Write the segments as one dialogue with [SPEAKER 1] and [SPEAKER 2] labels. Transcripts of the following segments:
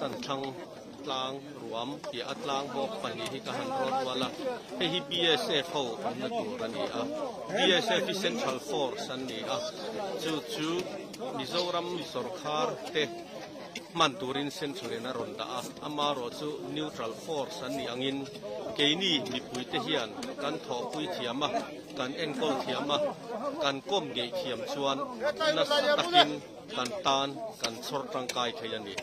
[SPEAKER 1] stand thlang tlang ruam piah a tlang bawk pahnih hi ka han rawt rual a, hei hi BSF ho awmna tur a ni a, BSF hi central force an ni a, chu chu Mizoram sawrkhar te hman turin central in a rawn dah a, amaherawh chu neutral force an nih angin keini mipui te hian kan thawhpui thiam a, kan enkawl thiam a, kan kawm ngeih thiam chuan nasa takin kan tan kan chhawr tangkai thei a ni.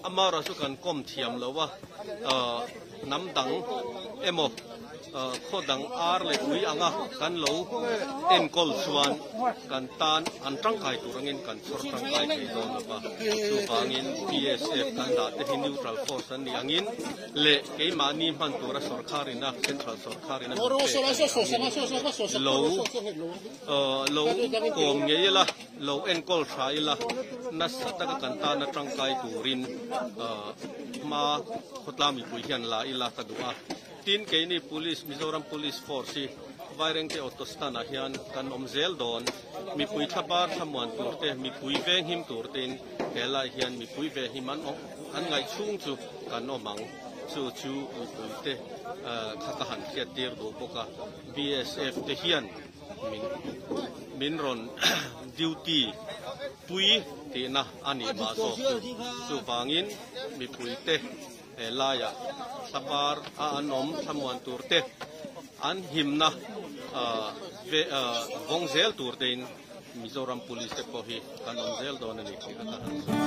[SPEAKER 1] Amaherawh chu kan kawm thiam lo a, hnam dang emaw khaw dang ar leh ui anga kan lo enkawl chuan kan tan an tangkai tur angin kan chhawr tangkai thei dawn lo va. Chuvangin BSF kan dah te hi neutral force an nih angin leh keimahni hman tura sawrkharina central sawrkharina min pek a nih angin lo lo kawm ngei ila. Lo enkawl tha ila, nasa taka kan tana tangkai turin hma khawtlang mipui hian la ila ka duh a. Tin, keini Police, Mizoram Police Force hi Vairengte Auto Stand ah hian kan awm zel dawn. Mipui thlabar thlamuan tur te, mipui venghim tur tein he lai hian mipui venghim an awm an ngaih chhung chu kan awm ang. Chu chu mipuite kha ka han hriattir duh bawk a. BSF te hian. Min min rawn duty pui tihna a nih mah zawk chu. Chuvangin mipuite he laiah thlabar a an awm thlamuan tur te, an himna ve vawng zel tur tein Mizoram Police te pawh hi kan awm zel dawn a ni tih ka han sawi.